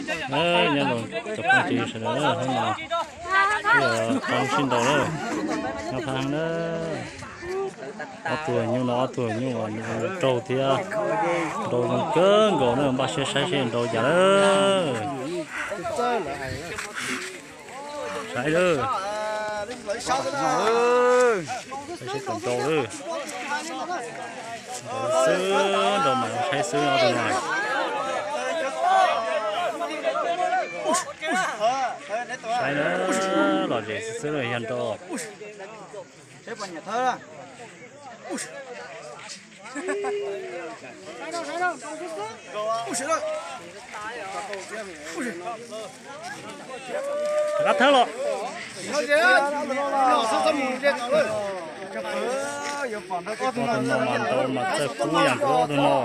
Nyob zoo cov phooj ywg sawv daws, hnub no peb yuav qhov sib nraus lawm, nyob qhov heev na. Ob tug nyuj no, ob tug nyuj raug thiab, nraus zoo kawg nkaus na, npaj siab saib seb nraus cas lawm. Saib lawm, saib seb puas nraus lawm. Nraus xwb, nraus mas saib xwb ob tug no. Saib na, lom zem xwb xwb yog nraus. Rov qab thawb los. Ob tug no mas ntaus mas txawj kub yam nkaus ob tug no.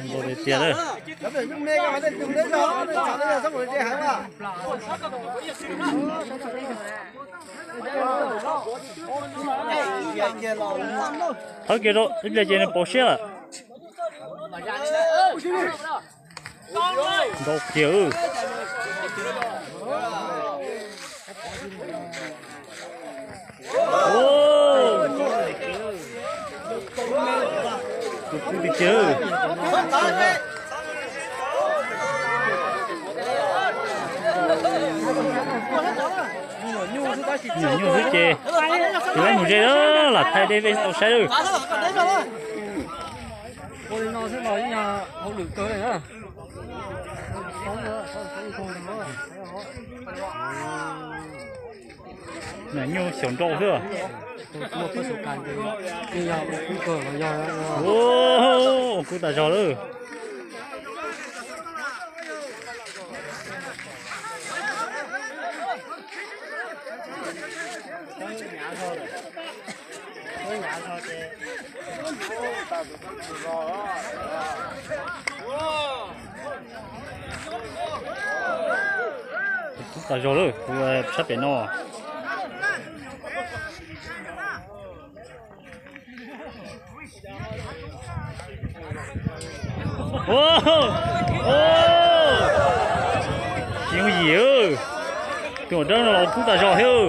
Ntaus tiag tiag lawm. Thawb kiag rau ib pliag ces nws pauv siab lawm. Nraus kiag. Tus kub tiag tiag. Nyuam nyuj xwb ces tus mus ze lam thaij deb vej tau saib lawm. Nyuam nyuj xyaum nrau xwb. Kub tas zog lawm. Kub tas zog lawm, kuv sab pem no. Tsis yooj yim, tus dawb no los kub tas zog thiab.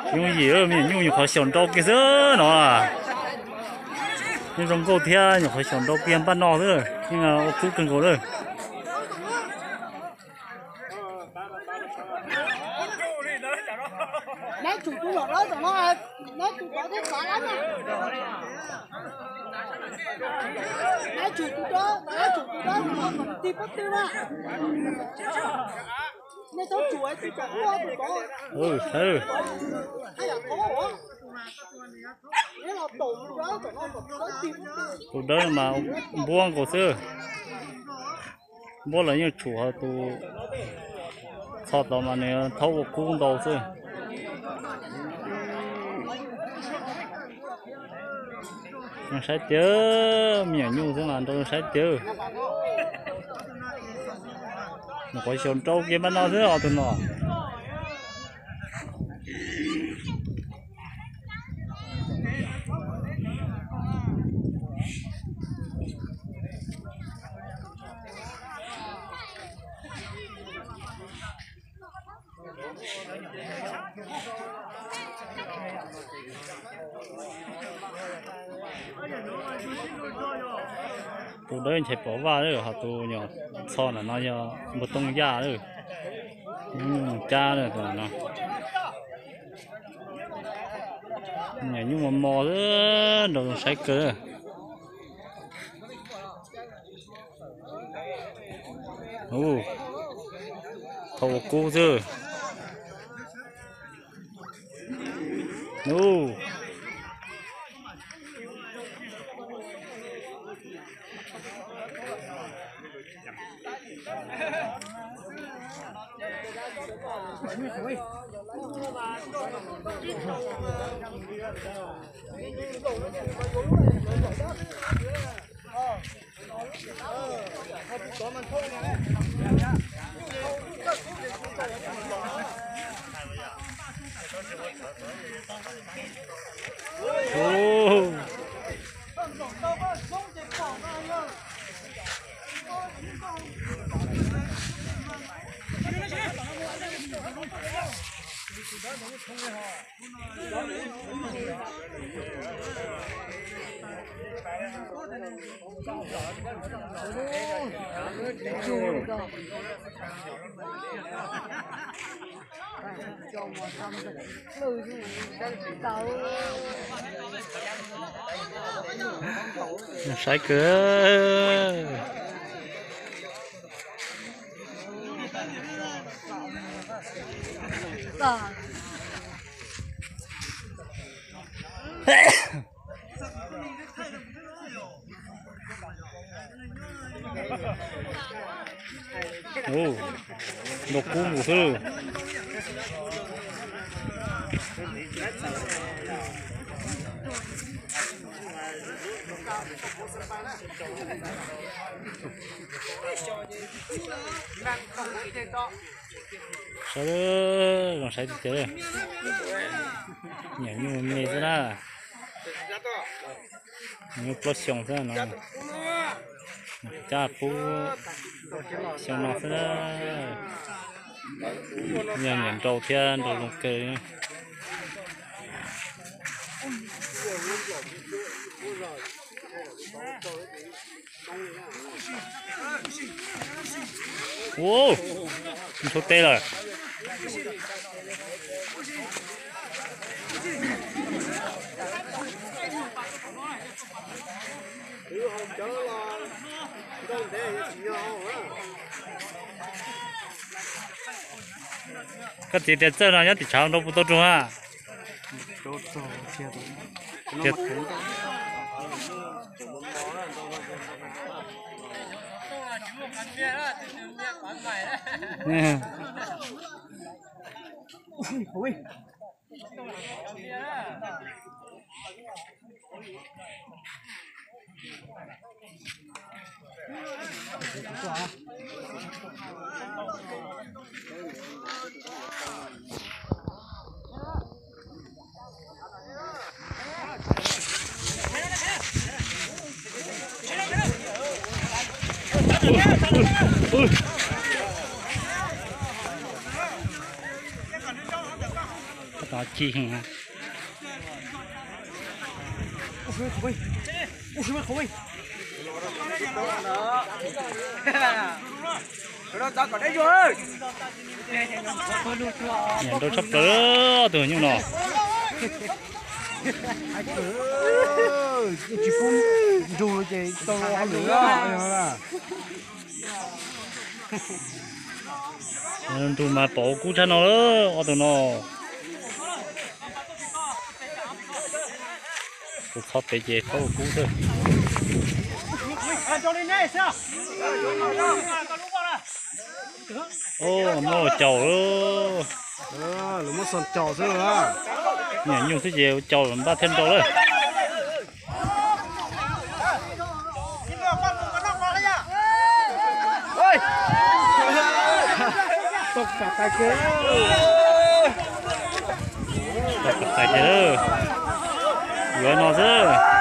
Tsis yooj yim, me nyuam nyuj nyuam qhuav xyaum nrau kiag xwb no. Yeej zoo nkauj thiab, nyuam qhuav xyaum nrau kiag npaj no xwb, yeej ua kub kawg nkaus lawm. Tus dawb mas npuab nkaus xwb. Npuab los yeej tshum, ho tus txho tod mas nws thaub ua kub ntau xwb. Saib tiag, me nyuam nyuj xwb mas nrau saib tiag. Nyuam qhuav xyaum nrau kiag npaj no xwb os tus no. Tus dawb nchais pom vaj lawm, ho tus nyuam txho ntawm no yog npua tooj yaj lawm. Nyuam cab lawm tus no. Nyuam nyuj mos mos xwb, nrau zoo saib kawg. Ub, thaub ua kub xwb. Ub. Saib kawg. Nrau kub mus xwb. Saib, zoo saib tiag tiag. Nyiam nyuj me xwb na. Nyuj plaub xyoos xwb no. Cab pub xyoo no xwb na. Yog nyiam nrau thiab nrau zoo kawg. Ua, ntshav teb lawm. Koj txiv tias txawj no nyob tim tshav nrau puas tau rug a? Ci heev. Nyiam nrau tshaj plaws ob tug nyuj no. Tsis pub nrug ces tau hauj lwm. Nrug mas pom ua kub tshaj no lawm ob tug no. Tus txhob pem ces txhob ua kub xwb. Muab ua caum lawm. Lawv muab xo caum xwb. Nyiam nyuj xwb ces ua caum npaj thiaj nrau lawm. Tau pam tais tiag, yuav no xwb.